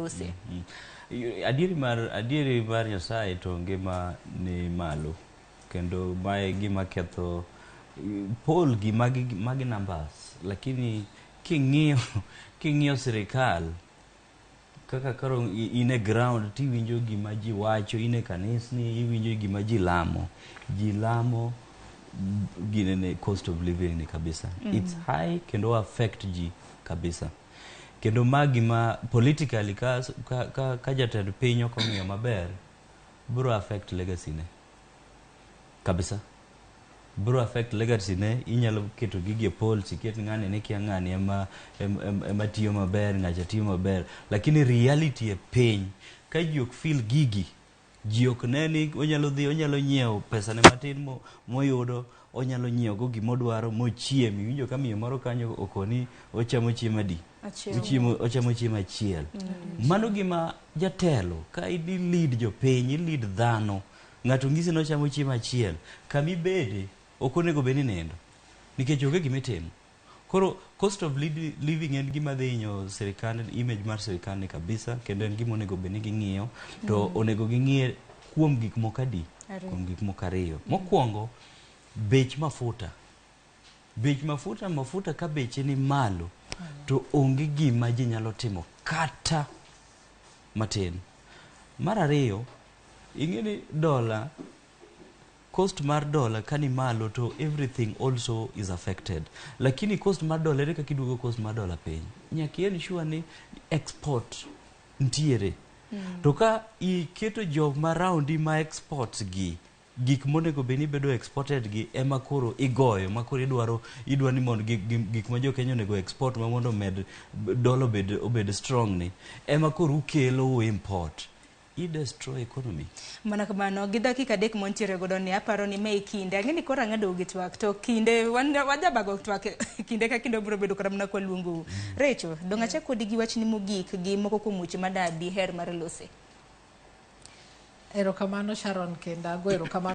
lose. Adieri mar Nyasaye to ngima ni malo, kendo mae gima ketho poll gi magi numbers, lakini king'iyo sirikal kaka koro in e ground, tiwinjo gima ji wacho, in e kanisni, iwinjo gima ji lamo, ji lamo ginene cost of living ni kabisa. It's high kendo affect ji kabisa, kendo ma gima politically ka jatend piny ok ong'iyo maber, biro affect legacy ne kabisa, biro affect legacy ne. Inyalo keto gigi e polls, iket ng'ani ni kia ng'ani ema tiyo maber, ng'acha tiyo maber, lakini reality e piny ka ji ok feel gigi, ji ok ne ni onyalo dhi, onyalo nyiewo pesa ne matin moyudo, onyalo nyiewo go gimodwaro mochiem. Iwinjo ka miyo moro kanyo okoni ochamo chiemo adi? Achiel. Ochiemo, ochamo chiemo achiel. Mano gima jatelo ka idhi lead jopiny, i lead dhano, ng'ato ng'isi ni ochamo chiemo achiel, kamibede ok onego bed ni nindo nikech onge gimitimo. Koro cost of living en gima dhi hinyo sirikand, image mar sirikand ni kabisa, kendo en gima onego bed ni ging'iyo to onego ging'iye kuom gik moko adi? Ariyo. Kuom gik moko ariyo. Mokwongo, bech mafuta. Bech mafuta, mafuta ka beche ni malo to onge gima ji nyalo timo kata matin. Mar ariyo, ing'e ni dola, cost mar dola ka ni malo to everything also is affected, lakini cost mar dola, ere kaka iduogo cost mar dola piny? Nyaka i ensure ni export ntiere. To ka iketo joma raundi ma export gi gik monego bed ni bedo exported gi ema koro igoyo, ma koro idwaro, idwa ni mondo gik ma jo Kenya onego export ma mondo omed dola obed strong ni ema koro ukelo u import, i destroy economy. Mana kamano gi dakika 3 montiere godo ni aparo ni me kinde ang'e ni koro ang'ado gi twak to kinde wan wajabago twak kinde ka kinde biro bedo kata mana kwaluongou. Recho dong' achak kodi gi wachni mogik gi moko kuom weche mada diher mar lose. Erokamano, Sharon, kendo ago erokamano.